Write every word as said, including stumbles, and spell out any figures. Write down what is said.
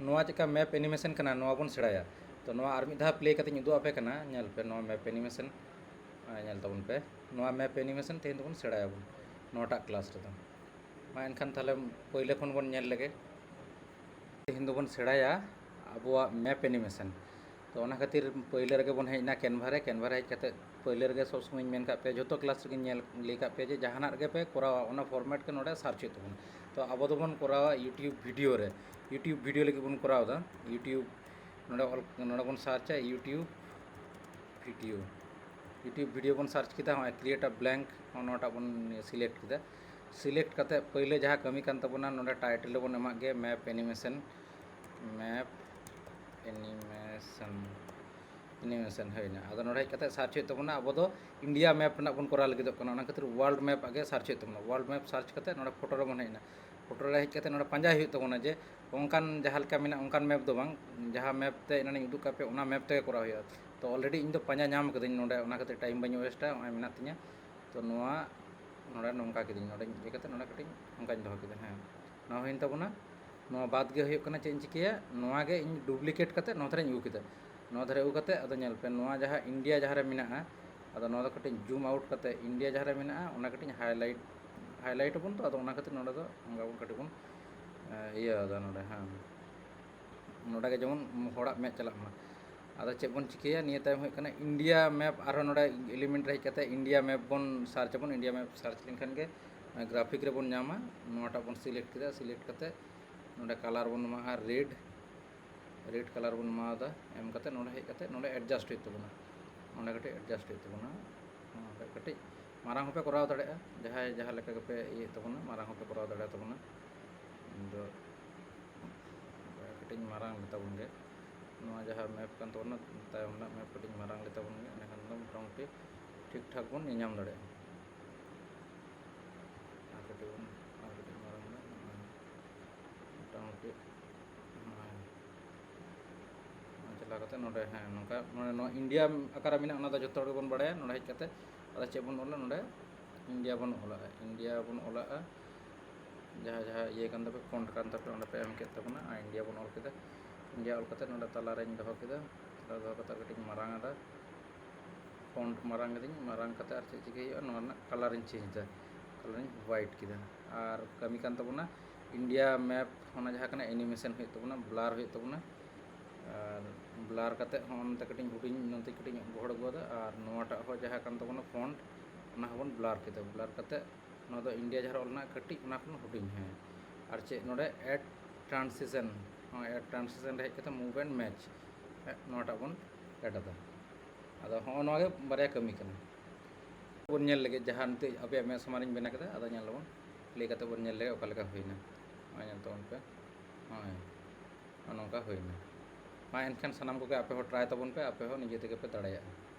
ᱱᱚᱣᱟ ᱪᱮᱫᱠᱟ map animation ᱠᱟᱱᱟ, ᱱᱚᱣᱟ ᱵᱚᱱ ᱥᱮᱬᱟᱭᱟ᱾ ᱛᱚ ᱱᱚᱣᱟ ᱟᱨ ᱢᱤᱫ ᱫᱷᱟᱣ ᱯᱞᱮ ᱠᱟᱛᱮᱧ ᱩᱫᱩᱜ ᱟᱯᱮ ᱠᱟᱱᱟ, ᱧᱮᱞ ᱯᱮ ᱱᱚᱣᱟ ᱢᱮᱯ ᱮᱱᱤᱢᱮᱥᱚᱱ, ᱧᱮᱞ ᱛᱟᱵᱚᱱ ᱯᱮ᱾ ᱱᱚᱣᱟ ᱢᱮᱯ ᱮᱱᱤᱢᱮᱥᱚᱱ ᱛᱮᱦᱮᱧ ᱫᱚᱵᱚᱱ ᱥᱮᱬᱟᱭᱟᱵᱚᱱ ᱱᱚᱣᱟᱴᱟᱜ ᱠᱞᱟᱥ ᱨᱮᱫᱚ᱾ ᱢᱟ ᱮᱱᱠᱷᱟᱱ ᱛᱟᱦᱚᱞᱮ ᱯᱳᱭᱞᱳ ᱠᱷᱚᱱ ᱵᱚᱱ ᱧᱮᱞ ᱞᱮᱜᱮ᱾ ᱛᱮᱦᱮᱧ ᱫᱚᱵᱚᱱ ᱥᱮᱬᱟᱭᱟ ᱟᱵᱚᱣᱟᱜ ᱢᱮᱯ ᱮᱱᱤᱢᱮᱥᱚᱱ᱾ ᱛᱚ ᱚᱱᱟ ᱠᱷᱟᱹᱛᱤᱨ ᱯᱳᱭᱞᱳ ᱨᱮᱜᱮ ᱵᱚᱱ ᱦᱮᱡ ᱮᱱᱟ ᱠᱮᱱᱵᱷᱟ ᱨᱮ᱾ ᱠᱮᱱᱵᱷᱟ ᱨᱮ ᱦᱮᱡ ᱠᱟᱛᱮ ᱯᱳᱭᱞᱳ ᱨᱮᱜᱮ ᱥᱚᱵ ᱥᱚᱢᱚᱭ ᱢᱮᱱ ᱠᱟᱜ ᱯᱮ, ᱡᱷᱚᱛᱚ ᱠᱞᱟᱥ ᱨᱮᱜᱮᱧ ᱧᱮᱞ ᱞᱟᱹᱭ ᱠᱟᱜ ᱯᱮ ᱡᱮ ᱡᱟᱦᱟᱱᱟᱜ ᱨᱮᱜᱮ ᱯᱮ ᱠᱚᱨᱟᱣᱟ, ᱚᱱᱟ ᱯᱷᱚᱨᱢᱮᱴ ᱜᱮ ᱱᱚᱰᱮ ᱥᱟᱨᱪ ᱦᱩᱭᱩᱜ ᱛᱟᱵᱚᱱᱟ᱾ ᱛᱚ ᱟᱵᱚ ᱫᱚᱵᱚᱱ ᱠᱚᱨᱟᱣᱟ ᱭᱩᱴᱤᱭᱩᱵᱽ ᱵᱷᱤᱰᱤᱭᱳ ᱨᱮ, ᱭᱩᱴᱤᱭᱩᱵᱽ ᱵᱷᱤᱰᱤᱭᱳ ᱞᱟᱹᱜᱤᱫ ᱵᱚᱱ ᱠᱚᱨᱟᱣ ᱮᱫᱟ᱾ ᱭᱩᱴᱤᱭᱩᱵᱽ ᱱᱚᱰᱮ ᱚᱞ, ᱱᱚᱰᱮ ᱵᱚᱱ ᱥᱟᱨᱪᱟ ᱭᱩᱴᱤᱭᱩᱵᱽ ᱵᱷᱤᱰᱤᱭᱳ᱾ ᱭᱩᱴᱤᱭᱩᱵᱽ ᱵᱷᱤᱰᱤᱭᱳ ᱵᱚᱱ ᱥᱟᱨᱪ ᱠᱮᱫᱟ, ᱦᱚᱸᱜᱼᱚᱭ ᱠᱨᱤᱭᱮᱴ ᱟ ᱵᱞᱮᱝᱠ, ᱱᱚᱣᱟᱴᱟᱜ ᱵᱚᱱ ᱥᱤᱞᱮᱠᱴ ᱠᱮᱫᱟ᱾ ᱥᱤᱞᱮᱠᱴ ᱠᱟᱛᱮ ᱯᱳᱭᱞᱳ ᱡᱟᱦᱟᱸ ᱠᱟᱹᱢᱤ ᱠᱟᱱ ᱛᱟᱵᱚᱱᱟ, ᱱᱚᱰᱮ ᱴᱟᱭᱴᱮᱞ ᱨᱮᱵᱚᱱ ᱮᱢᱟᱜ ᱜᱮ map animation, map animation, animation ᱦᱩᱭᱱᱟ᱾ ᱟᱫᱚ ᱱᱚᱰᱮ ᱦᱮᱡ ᱠᱟᱛᱮ ᱥᱟᱨᱪ ᱦᱩᱭᱩᱜ ᱛᱟᱵᱚᱱᱟ, ᱟᱵᱚ ᱫᱚ ᱤᱱᱰᱤᱭᱟ ᱢᱮᱯ ᱨᱮᱱᱟᱜ ᱵᱚᱱ ᱠᱚᱨᱟᱣ ᱞᱟᱹᱜᱤᱫᱚᱜ ᱠᱟᱱᱟ, ᱚᱱᱟ ᱠᱷᱟᱹᱛᱤᱨ ᱣᱟᱨᱞᱰ ᱢᱮᱯ ᱟᱜᱮ ᱥᱟᱨᱪ ᱦᱩᱭᱩᱜ ᱛᱟᱵᱚᱱᱟ᱾ ᱣᱟᱨᱞᱰ ᱢᱮᱯ ᱥᱟᱨᱪ ᱠᱟᱛᱮ ᱱᱚᱰᱮ ᱯᱷᱳᱴᱳ ᱨᱮ ᱵᱚᱱ ᱦᱮᱡ ᱮᱱᱟ᱾ ᱯᱷᱳᱴᱳ ᱨᱮ ᱦᱮᱡ ᱠᱟᱛᱮ ᱱᱚᱰᱮ ᱯᱟᱸᱡᱟᱭ ᱦᱩᱭᱩᱜ ᱛᱟᱵᱚᱱᱟ ᱡᱮ ᱚᱱᱠᱟᱱ ᱡᱟᱦᱟᱸ ᱞᱮᱠᱟ ᱢᱮᱱᱟᱜᱼᱟ ᱚᱱᱠᱟᱱ ᱢᱮᱯ ᱫᱚ ᱵᱟᱝ, ᱡᱟᱦᱟᱸ ᱢᱮᱯ ᱛᱮ ᱮᱱᱟᱱᱤᱧ ᱩᱫᱩᱜ ᱠᱟᱜ ᱯᱮ ᱚᱱᱟ ᱢᱮᱯ ᱛᱮᱜᱮ ᱠᱚᱨᱟᱣ ᱦᱩᱭᱩᱜᱼᱟ᱾ ᱛᱚ ᱚᱞᱨᱮᱰᱤ ᱤᱧ ᱫᱚ ᱯᱟᱸᱡᱟ ᱧᱟᱢ ᱠᱟᱹᱫᱟᱹᱧ ᱱᱚᱰᱮ, ᱚᱱᱟ ᱠᱷᱟᱹᱛᱤᱨ ᱴᱟᱭᱤᱢ ᱵᱟᱹᱧ ᱳᱭᱮᱥᱴᱟ, ᱱᱚᱜᱼᱚᱭ ᱢᱮᱱᱟᱜ ᱛᱤᱧᱟ᱾ ᱛᱚ ᱱᱚᱣᱟ ᱱᱚᱰᱮ ᱱᱚᱝᱠᱟ ᱠᱤᱫᱟᱹᱧ, ᱱᱚᱰᱮᱧ ᱤᱭᱟᱹ ᱠᱟᱛᱮ ᱱᱚᱰᱮ ᱠᱟᱹᱴᱤᱡ ᱚᱱᱠᱟᱧ ᱫᱚᱦᱚ ᱠᱮᱫᱟ᱾ ᱦᱮᱸ, ᱱᱚᱣᱟ ᱦᱩᱭᱮᱱ ᱛᱟᱵᱚᱱᱟ᱾ ᱱᱚᱣᱟ ᱵᱟᱫᱽ ᱜᱮ ᱦᱩᱭᱩᱜ ᱠᱟᱱᱟ ᱪᱮᱫ ᱤᱧ ᱪᱤᱠᱟᱹᱭᱟ, ᱱᱚᱣᱟ ᱜᱮ ᱤᱧ ᱰᱩᱯᱞᱤᱠᱮᱴ ᱠᱟᱛᱮ ᱱᱚᱣᱟ ᱫᱷᱟᱨᱮᱧ ᱟᱹᱜᱩ ᱠᱮᱫᱟ᱾ ᱱᱚᱣᱟ ᱫᱷᱟᱨᱮ ᱟᱹᱜᱩ ᱠᱟᱛᱮ ᱟᱫᱚ ᱧᱮᱞ ᱯᱮ, ᱱᱚᱣᱟ ᱡᱟᱦᱟᱸ ᱤᱱᱰᱤᱭᱟ ᱡᱟᱦᱟᱸ ᱨᱮ ᱢᱮᱱᱟᱜᱼᱟ, ᱟᱫᱚ ᱱᱚᱣᱟ ᱫᱚ ᱠᱟᱹᱴᱤᱡ ᱡᱩᱢ ᱟᱣᱩᱴ ᱠᱟᱛᱮ ᱤᱱᱰᱤᱭᱟ ᱡᱟᱦᱟᱸ ᱨᱮ ᱢᱮᱱᱟᱜᱼᱟ ᱚᱱᱟ ᱠᱟᱹᱴᱤᱡ ᱦᱟᱭᱞᱟᱭᱤᱴ, ᱦᱟᱭᱞᱟᱭᱤᱴ ᱟᱵᱚᱱ᱾ ᱛᱚ ᱟᱫᱚ ᱚᱱᱟ ᱠᱷᱟᱹᱛᱤᱨ ᱱᱚᱰᱮ ᱫᱚ ᱚᱱᱠᱟ ᱵᱚᱱ ᱠᱟᱹᱴᱤᱡ ᱵᱚᱱ, ᱮ, ᱤᱭᱟᱹ ᱟᱫᱟ ᱱᱚᱰᱮ᱾ ᱦᱮᱸ, ᱱᱚᱰᱮ ᱜᱮ ᱡᱮᱢᱚᱱ ᱦᱚᱲᱟᱜ ᱢᱮᱫ ᱪᱟᱞᱟᱜ ᱢᱟ᱾ ᱟᱫᱚ ᱪᱮᱫ ᱵᱚᱱ ᱪᱤᱠᱟᱹᱭᱟ, ᱱᱤᱭᱟᱹ ᱛᱟᱭᱚᱢ ᱦᱩᱭᱩᱜ ᱠᱟᱱᱟ ᱤᱱᱰᱤᱭᱟ ᱢᱮᱯ᱾ ᱟᱨᱦᱚᱸ ᱱᱚᱰᱮ ᱮᱞᱤᱢᱮᱱᱴ ᱨᱮ ᱦᱮᱡ ᱠᱟᱛᱮ ᱤᱱᱰᱤᱭᱟ ᱢᱮᱯ ᱵᱚᱱ ᱥᱟᱨᱪ ᱟᱵᱚᱱ᱾ ᱤᱱᱰᱤᱭᱟ ᱢᱮᱯ ᱥᱟᱨᱪ ᱞᱮᱱᱠᱷᱟᱱ ᱜᱮ ᱜᱨᱟᱯᱷᱤᱠ ᱨᱮᱵᱚᱱ ᱧᱟᱢᱟ᱾ ᱱᱚᱣᱟᱴᱟᱜ ᱵᱚᱱ ᱥᱤᱞᱮᱠᱴ ᱠᱮᱫᱟ, ᱥᱤᱞᱮᱠᱴ ᱠᱟᱛᱮ ᱱᱚᱰᱮ ᱠᱟᱞᱟᱨ ᱵᱚᱱ ᱮᱢᱟᱜᱼᱟ ᱨᱮᱰ, ᱨᱮᱰ ᱠᱟᱞᱟᱨ ᱵᱚᱱ ᱮᱢᱟᱣᱟᱫᱟ᱾ ᱮᱢ ᱠᱟᱛᱮ ᱱᱚᱰᱮ ᱦᱮᱡ ᱠᱟᱛᱮ ᱱᱚᱰᱮ ᱮᱰᱡᱟᱥᱴ ᱦᱩᱭᱩᱜ ᱛᱟᱵᱚᱱᱟ, ᱱᱚᱰᱮ ᱠᱟᱹᱴᱤᱡ ᱮᱰᱡᱟᱥᱴ ᱦᱩᱭᱩᱜ ᱛᱟᱵᱚᱱᱟ᱾ ᱱᱚᱰᱮ ᱠᱟᱹᱴᱤᱡ ᱢᱟᱨᱟᱝ ᱦᱚᱸᱯᱮ ᱠᱚᱨᱟᱣ ᱫᱟᱲᱮᱭᱟᱜᱼᱟ, ᱡᱟᱦᱟᱸᱭ ᱡᱟᱦᱟᱸ ᱞᱮᱠᱟ ᱜᱮᱯᱮ ᱤᱭᱟᱹᱭᱮᱫ ᱛᱟᱵᱚᱱᱟ, ᱢᱟᱨᱟᱝ ᱦᱚᱸᱯᱮ ᱠᱚᱨᱟᱣ ᱫᱟᱲᱮᱭᱟᱜ ᱛᱟᱵᱚᱱᱟ᱾ ᱤᱧ ᱫᱚ ᱠᱟᱹᱴᱤᱡ ᱢᱟᱨᱟᱝ ᱞᱮᱛᱟ ᱵᱚᱱ ᱜᱮ, ᱱᱚᱣᱟ ᱡᱟᱦᱟᱸ ᱢᱮᱯ ᱠᱟᱱ ᱛᱟᱵᱚᱱᱟ ᱛᱟᱭᱚᱢ ᱨᱮᱱᱟᱜ ᱢᱮᱯ ᱠᱟᱹᱴᱤᱡ ᱢᱟᱨᱟᱝ ᱞᱮᱛᱟ ᱵᱚᱱ ᱜᱮ, ᱮᱸᱰᱮᱠᱷᱟᱱ ᱫᱚ ᱢᱚᱴᱟᱢᱩᱴᱤ ᱴᱷᱤᱠ ᱴᱷᱟᱠ ᱵᱚᱱ ᱧᱮᱧᱟᱢ ᱫᱟᱲᱮᱭᱟᱜᱼᱟ᱾ ᱟᱨ ᱠᱟᱹᱴᱤᱡ ᱵᱚᱱ, ᱟᱨ ᱠᱟᱹᱴᱤᱡ ᱢᱟᱨᱟᱝ ᱮᱱᱟ, ᱱᱚᱜᱼᱚᱭ ᱢᱚᱴᱟᱢᱩᱴᱤ ᱱᱚᱜᱼᱚᱭ ᱱᱚᱣᱟ ᱪᱟᱞᱟᱣ ᱠᱟᱛᱮ ᱱᱚᱰᱮ, ᱦᱮᱸ, ᱱᱚᱝᱠᱟ ᱱᱚᱰᱮ ᱱᱚᱣᱟ ᱤᱱᱰᱤᱭᱟ ᱟᱠᱟᱨᱮ ᱢᱮᱱᱟᱜᱼᱟ ᱚᱱᱟ ᱫᱚ ᱡᱚᱛᱚ ᱦᱚᱲ ᱜᱮᱵᱚᱱ ᱵᱟᱲᱟᱭᱟ᱾ ᱱᱚᱰᱮ ᱦᱮᱡ ᱠᱟᱛᱮ ᱟᱫᱚ ᱪᱮᱫ ᱵᱚᱱ ᱚᱞᱟ, ᱱᱚᱰᱮ ᱤᱱᱰᱤᱭᱟ ᱵᱚᱱ ᱚᱞᱟᱜᱼᱟ, ᱤᱱᱰᱤᱭᱟ ᱵᱚᱱ ᱚᱞᱟᱜᱼᱟ᱾ ᱡᱟᱦᱟᱸ ᱡᱟᱦᱟᱸ ᱤᱭᱟᱹ ᱠᱟᱱ ᱛᱟᱯᱮ, ᱯᱷᱚᱱᱴ ᱠᱟᱱ ᱛᱟᱯᱮ, ᱚᱸᱰᱮ ᱯᱮ ᱮᱢ ᱠᱮᱫ ᱛᱟᱵᱚᱱᱟ᱾ ᱟᱨ ᱤᱱᱰᱤᱭᱟ ᱵᱚᱱ ᱚᱞ ᱠᱮᱫᱟ᱾ ᱤᱱᱰᱤᱭᱟ ᱚᱞ ᱠᱟᱛᱮ ᱱᱚᱰᱮ ᱛᱟᱞᱟᱨᱮᱧ ᱫᱚᱦᱚ ᱠᱮᱫᱟ᱾ ᱛᱟᱞᱟ ᱫᱚᱦᱚ ᱠᱟᱛᱮ ᱠᱟᱹᱴᱤᱡ ᱢᱟᱨᱟᱝ ᱟᱫᱟ, ᱯᱷᱚᱱᱴ ᱢᱟᱨᱟᱝ ᱠᱤᱫᱟᱹᱧ᱾ ᱢᱟᱨᱟᱝ ᱠᱟᱛᱮ ᱟᱨ ᱪᱮᱫ ᱪᱤᱠᱟᱹᱭ ᱦᱩᱭᱩᱜᱼᱟ, ᱱᱚᱣᱟ ᱨᱮᱱᱟᱜ ᱠᱟᱞᱟᱨᱤᱧ ᱪᱮᱧᱡᱽ ᱮᱫᱟ, ᱠᱟᱞᱟᱨᱤᱧ ᱦᱳᱣᱟᱭᱤᱴ ᱠᱮᱫᱟ᱾ ᱟᱨ ᱠᱟᱹᱢᱤ ᱠᱟᱱ ᱛᱟᱵᱚᱱᱟ ᱤᱱᱰᱤᱭᱟ ᱢᱮᱯ, ᱚᱱᱟ ᱡᱟᱦᱟᱸ ᱠᱟᱱᱟ ᱮᱱᱤᱢᱮᱥᱚᱱ ᱦᱩᱭᱩᱜ ᱛᱟᱵᱚᱱᱟ, ᱵᱞᱟᱨ ᱦᱩᱭᱩᱜ ᱛᱟᱵᱚᱱᱟ᱾ ᱟᱨ ᱵᱞᱟᱨ ᱠᱟᱛᱮ ᱦᱚᱸ ᱱᱚᱛᱮ ᱠᱟᱹᱴᱤᱡ ᱦᱩᱰᱤᱧ, ᱱᱚᱛᱮ ᱠᱟᱹᱴᱤᱡ ᱜᱚᱦᱚᱲ ᱟᱹᱜᱩ ᱟᱫᱟ᱾ ᱟᱨ ᱱᱚᱣᱟᱴᱟᱜ ᱦᱚᱸ ᱡᱟᱦᱟᱸ ᱠᱟᱱ ᱛᱟᱵᱚᱱᱟ ᱯᱷᱚᱱᱴ, ᱚᱱᱟ ᱦᱚᱸᱵᱚᱱ ᱵᱞᱟᱨ ᱠᱮᱫᱟ᱾ ᱵᱞᱟᱨ ᱠᱟᱛᱮ ᱱᱚᱣᱟ ᱫᱚ ᱤᱱᱰᱤᱭᱟ ᱡᱟᱦᱟᱸ ᱨᱮ ᱚᱞ ᱢᱮᱱᱟᱜᱼᱟ, ᱠᱟᱹᱴᱤᱡ ᱚᱱᱟ ᱠᱷᱚᱱ ᱦᱩᱰᱤᱧ, ᱦᱮᱸ᱾ ᱟᱨ ᱪᱮᱫ ᱱᱚᱰᱮ ᱮᱰ ᱴᱨᱟᱱᱥᱤᱥᱚᱱ, ᱱᱚᱣᱟ ᱮᱰ ᱴᱨᱟᱱᱥᱤᱥᱚᱱ ᱨᱮ ᱦᱮᱡ ᱠᱟᱛᱮ ᱢᱩᱵᱷ ᱮᱱᱰ ᱢᱮᱪ, ᱱᱚᱣᱟᱴᱟᱜ ᱵᱚᱱ ᱮᱰ ᱟᱫᱟ᱾ ᱟᱫᱚ ᱦᱚᱸᱜᱼᱚ ᱱᱚᱣᱟ ᱜᱮ ᱵᱟᱨᱭᱟ ᱠᱟᱹᱢᱤ ᱠᱟᱱᱟ᱾ ᱵᱚᱱ ᱧᱮᱞ ᱞᱮᱜᱮ, ᱡᱟᱦᱟᱸ ᱱᱤᱛᱚᱜ ᱟᱯᱮᱭᱟᱜ ᱢᱮᱫ ᱥᱟᱢᱟᱝ ᱨᱤᱧ ᱵᱮᱱᱟᱣ ᱠᱮᱫᱟ, ᱟᱫᱚ ᱧᱮᱞ ᱞᱮᱵᱚᱱ, ᱯᱞᱮ ᱠᱟᱛᱮ ᱵᱚᱱ ᱧᱮᱞ ᱞᱮᱜᱮ ᱚᱠᱟ ᱞᱮᱠᱟ ᱦᱩᱭᱱᱟ᱾ ᱱᱚᱜᱼᱚᱭ ᱧᱮᱞ ᱛᱟᱵᱚᱱ ᱯᱮ, ᱱᱚᱜᱼᱚᱭ ᱱᱚᱜᱼᱚ ᱱᱚᱝᱠᱟ ᱦᱩᱭᱱᱟ᱾ ᱢᱟ ᱮᱱᱠᱷᱟᱱ ᱥᱟᱱᱟᱢ ᱠᱚᱜᱮ ᱟᱯᱮ ᱦᱚᱸ ᱴᱨᱟᱭ ᱛᱟᱵᱚᱱ ᱯᱮ, ᱟᱯᱮ ᱦᱚᱸ ᱱᱤᱡᱮ ᱛᱮᱜᱮ ᱯᱮ ᱫᱟᱲᱮᱭᱟᱜᱼᱟ᱾